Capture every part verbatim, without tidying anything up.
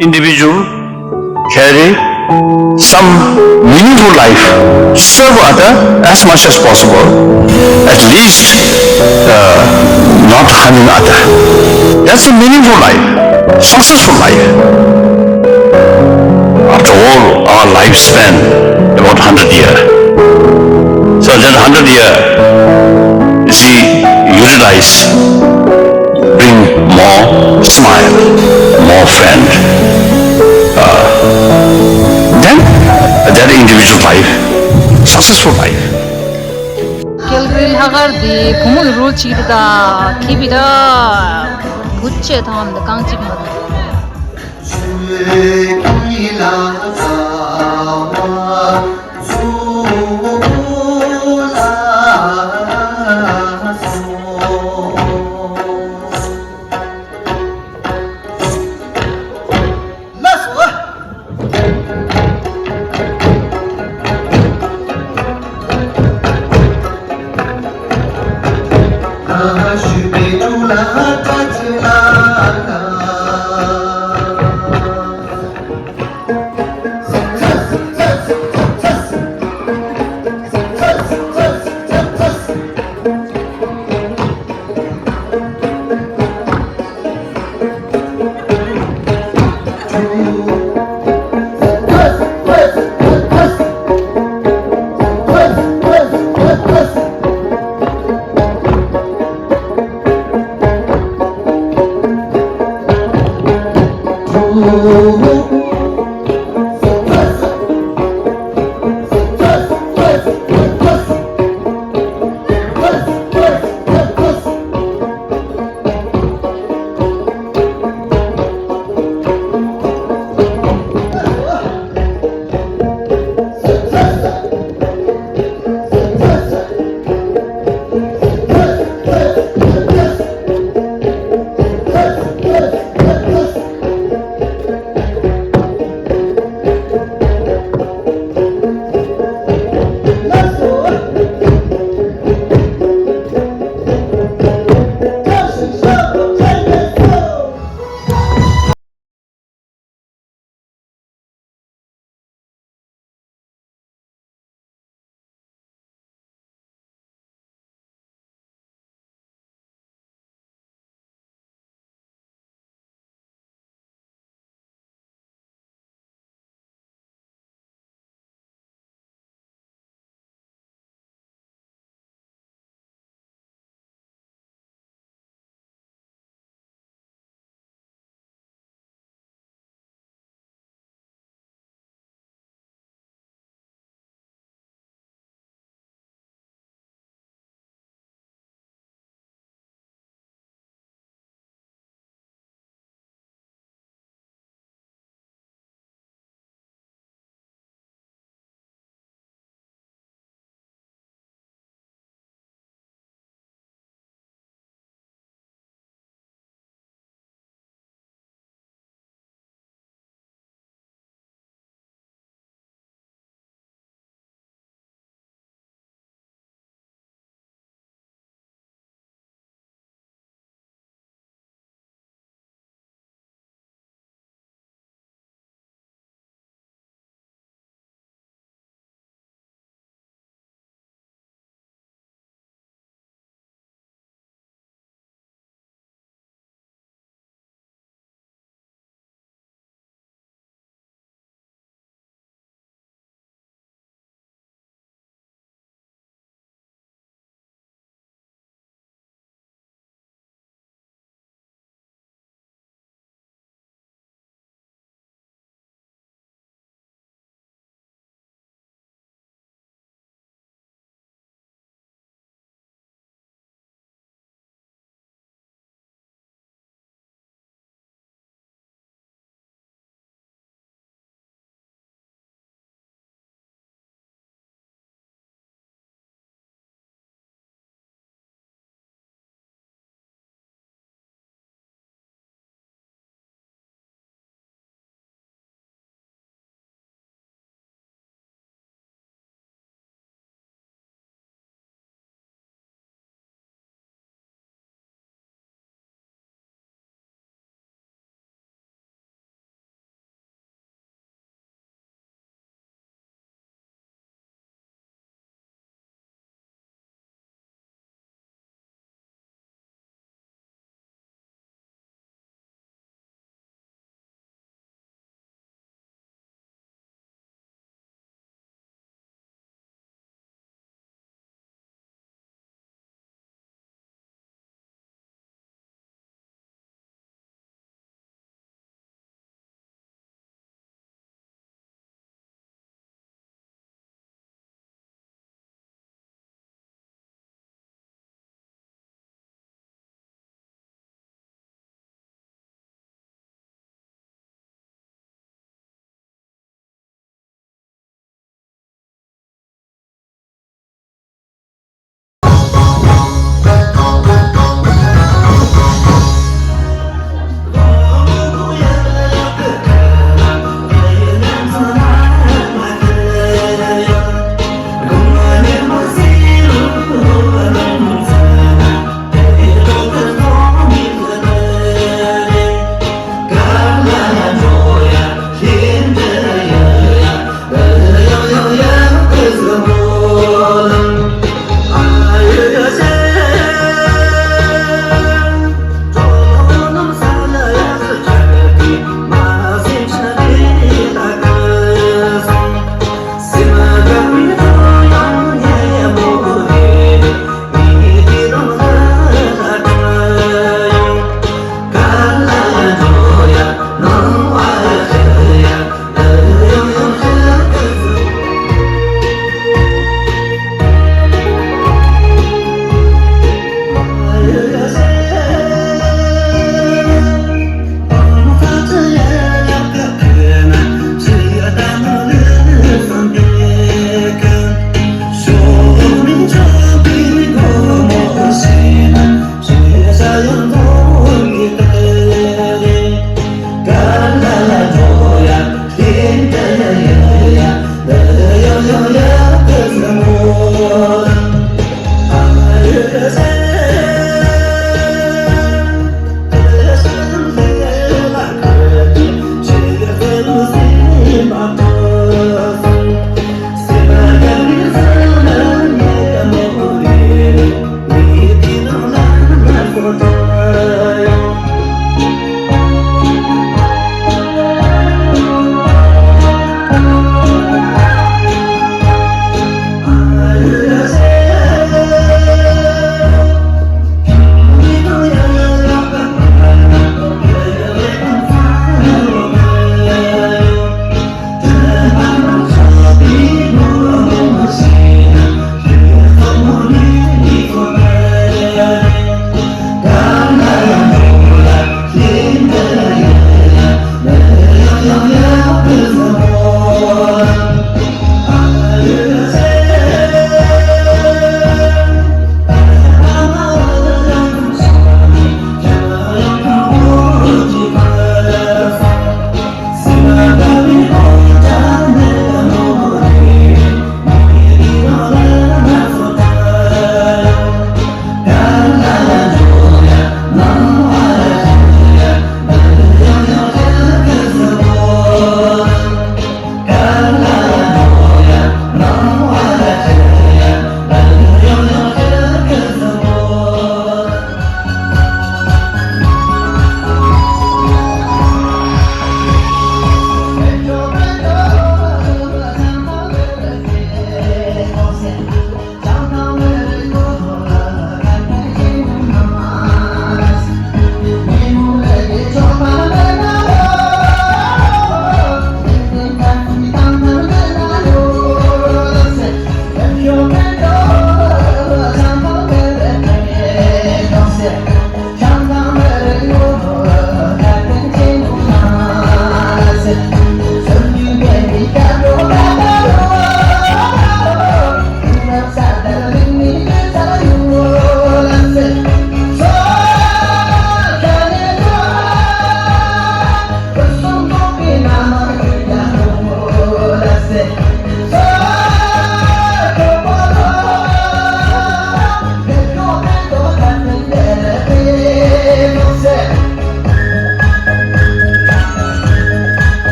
individual carry some meaningful life, serve other as much as possible, at least uh, not harming other. That's a meaningful life, successful life. After all, our lifespan about hundred year. So that hundred year, you see, utilize, bring more smile, more friend. Uh, then that individual life, successful life. ཀལ་གྷི་རི་ལྷག་དཀར་དེ་བུ་མོ་གི་རོལ་ཅིག་རེད། ད་ཁི་བི་ད་བུ་ཆེ་ཐང་དུ་རྐང་གཅིག་མ་རེད།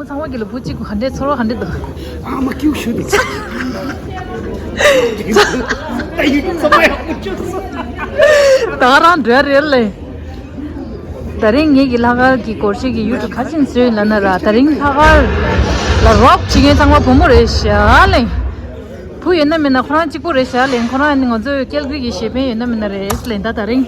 ཚང་མ་གི་ལ་བུ་གཅིག་གུ་ག་འདྲས་ཚོར་བ་ག་འདྲས་འདུག་ཨ་མ་ཀྱུ་ཤུ་དུ། ད་རང་འདྲ་རེད་ལེ། ད་རིང་ངེད་ཀྱི་ལྷག་དཀར་གྱི་སྒོར་གཞས་ཀྱི་ཡུལ་དུ་ག་ཅིན་བཟོས་ལ་ན་ར། ད་རིང་ལྷག་དཀར་ལ་རོགས་བྱེད་མཁན་ཚང་མ་བུ་མོ་རེད་ཤག་ལེ། བུ་ཡོད་ན་མེད་ན་ཁོ་རང་གཅིག་པུ་རེད་ཤག་ལེ། ཁོ་རང་ནི་ང་ཚོའི་ཀལ་གྷི་གི་གཞས་པན་ཡོད་ན་མེད་ན་རེད་ལེ། ད་ད་རིང་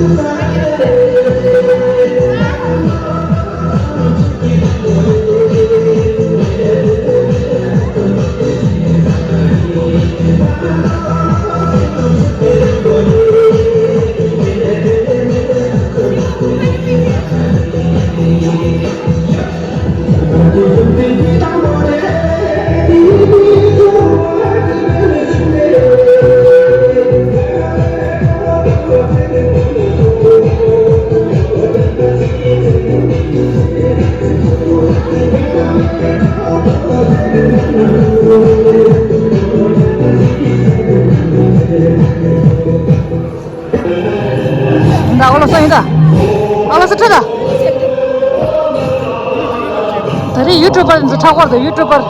ད་ཨོ་ལོ་སོ་ཡིན་ད། ཨོ་ལོ་སོ་ཁྲ་ད། ད་རེས་ཡུ་ཊུབ་པར་འཛུ་ཁྲག་སྐོར་དུ་ཡུ་ཊུབ་པར།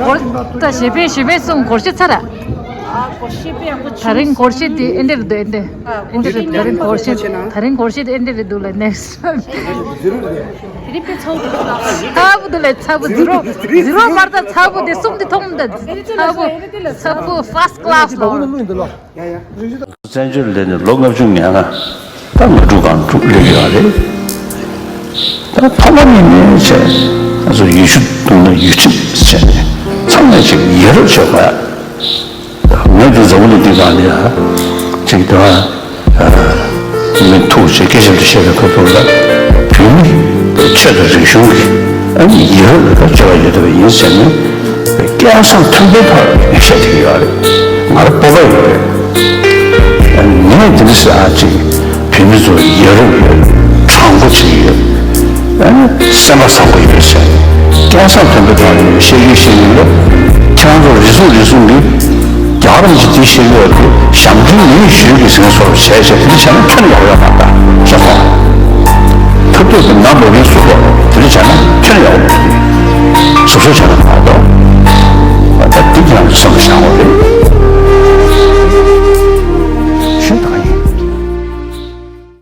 སྒོར་ད་ཞེ་པེ་ཞེ་པེ་གསུང་སྒོར་གཞས་ཚར་ར། ཨ་སྒོར་གཞས་པེ་ཡག་པོ་ད་རིང་སྒོར་གཞས་དེ་ཨེ་འདྲ་རེད་འདུག་ཨེ་འདྲ། ཨ་ཨེ་འདྲ་རེད། ད་རིང་སྒོར་གཞས་ད་རིང་སྒོར་གཞས་དེ་ཨེ་འདྲ་རེད་འདུག་ལ། ནེགསི་དེ་རིང་དཔེ་ཚ་བོ་འདུག་ལ། ཚ་བོ་འདུག་ལ། ཚ་བོ་ཛི་རོ་ཛི་རོ་མར་ད་ཚ་བོ་དེ་གསུམ་དེ་མཐོང་མི་འདུག་ཚ་བོ་ཚ་བོ་ཕར་སི་ཀི་ལ་སི་ལ། བཙན་བྱོལ་སླེབས་ནས་ལོ་ལྔ་བཅུ་ང་ལྔ། ད་ང་འབྲུག་སྒང་དྲུག་སླེབས་ཡོད་རེད། ད་ཐོག་མ་ཉིད་ནས་བྱས། ང་ཚོ་ཡུལ་ཤུལ་དུ་ན་ཡུལ་ཁྲིམས་བྱས་ནས་ཚང་མས་ཅིག་ཡ་རབས་བྱེད་དགོས་ཡ། ངས་འདི་འཛམ་བུ་གླིང་འདི་སྒང་ནས་ཡ་ཅིག་དེ་བ་མི་ཐུག་ཅིག་སྐད་ཆ་འདི་བཤད་པའི་ཁ་ཐུག་ལ། བོད་མི་ཆོས་དང་རིག་གཞུང་གི་ཨ་ནི་ཡ་རབས་ལ་ད་བརྩེ་བ་ཡོད་བསྡད་པ་ཡིན་ཟེར་ནས། སྐལ་བཟང་མཐོན་པོའི་ཐོག་ནས་བཤད་ཀྱི་ཡོད་རེད། ང་རང་སྤོབས་པ་ཡོད་རེད། ངས་འདི་འདྲ་ཟེར། ཨ་ཅིག་བོད་མི་ཚོ་ཡ་རབས་ཡོད། དྲང་པོ་ཅིག་ཡོད། ཨ་ནི་སེམས་པ་བཟང་པོ་ཡོད་ཟེར། སྐལ་བཟང་མཐོན་པོའི་ཐོག་ནས་བཤད་རྒྱུ་ཞིག་ཡིན་ལ། ཁྱེད་རང་ཚོ་རེ་ཟུང་རེ་ཟུང་གིས་རྒྱ་གར་མི་ཅིག་འདི་བཤད་ཀྱི་ཡོད་རེད། ཞབས་འདྲེན་མིའི་ཞུས་ཀྱི་ཟེར་སོགས་བྱས་བྱས། དེ་འདྲ་བྱས་ན་ཁྱོན་ནས་ཡག་པོ་ཡོད་མ་རེད། ཤེས་སོང་། ཐབས་སྡུག་གི་ནང་འགྲོ་མཁན་ཟུར་ལོག་དེ་འདྲ་བྱས་ན་ཁྱོན་ནས་ཡག་པོ་མི་འདུག་ཟུར་ཟུར་བྱས་ན་མ་གཏོགས། ད་འདི་ཁྱེད་རང་ཚོ་བསམ་བློ་བཞག་དགོས་རེད།